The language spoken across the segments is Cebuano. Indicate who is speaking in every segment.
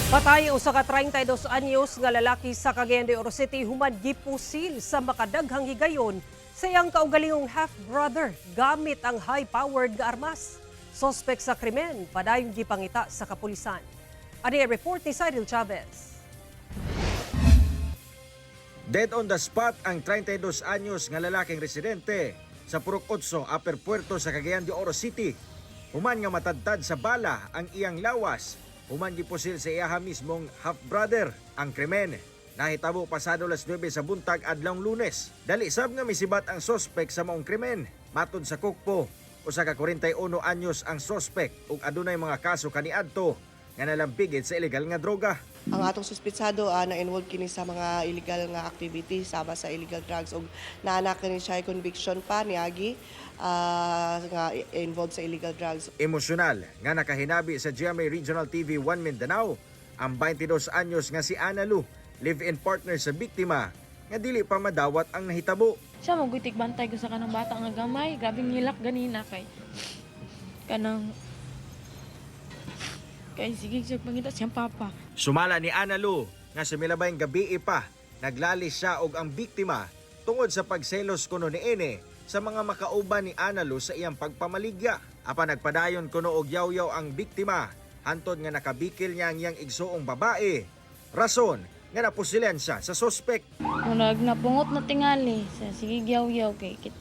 Speaker 1: Patay ang usa ka 32 anyos nga lalaki sa Cagayan de Oro City human gipusil sa makadaghang higayon sa iyang kaugalingong half-brother gamit ang high-powered nga armas. Sospek sa krimen padayong gipangita sa kapulisan. Ani ang report ni Cyril Chavez.
Speaker 2: Dead on the spot ang 32 anyos nga lalaking residente sa Purok 8, Upper Puerto sa Cagayan de Oro City. Human nga matadtad sa bala ang iyang lawas, human gipusil sa iyaha mismong half-brother ang krimen. Nahitabo pasado las 9 sa buntag adlawng Lunes. Dali sab nga misibat ang sospek sa maong krimen. Matod sa kukpo, usa ka 41 anyos ang sospek ug adunay mga kaso kaniadto nga nalampigit sa ilegal nga droga.
Speaker 3: Ang atong suspitsado na-involved kini sa mga illegal nga activity sama sa illegal drugs ug naa kini siya conviction pa niagi nga involved sa illegal drugs.
Speaker 2: Emosyonal nga nakahinabi sa GMA Regional TV 1 Mindanao ang 22 anyos nga si Ana Lu, live-in partner sa biktima, nga dili pa madawat ang nahitabo.
Speaker 4: Siya mo gutik bantay ko sa kanang bata nga gamay. Grabe ngilak ganina kay kanang kay sige siya pangita siyang papa.
Speaker 2: Sumala ni Ana Lu nga sa milabayng gabi pa, naglalis siya og ang biktima tungod sa pagselos kuno ni Ene sa mga makauban ni Ana Lu sa iyang pagpamaligya. Apan nagpadayon kuno og yaw-yaw ang biktima hantod nga nakabikil niya ang iyang igsuong babae. Rason nga napusilan siya sa sospek.
Speaker 4: Murag napungot na tingali sa sige gyaw-yaw kay kit,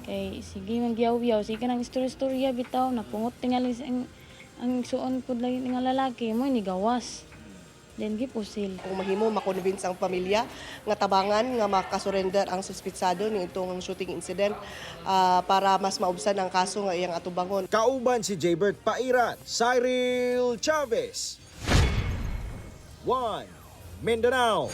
Speaker 4: kay sige man gyaw-yaw sige kanang istorya-istorya bitaw napungot tingali sa ang suon pud lagi nga lalaki mo ni gawas. Then gipusil.
Speaker 3: Kung mahimo makonvince ang pamilya nga tabangan nga makasurrender ang suspitsado ni itong shooting incident para mas maubsan ang kaso nga iyang atubangon.
Speaker 2: Kauban si Jaybert Pairan, Cyril Chavez. 1. Mindanao.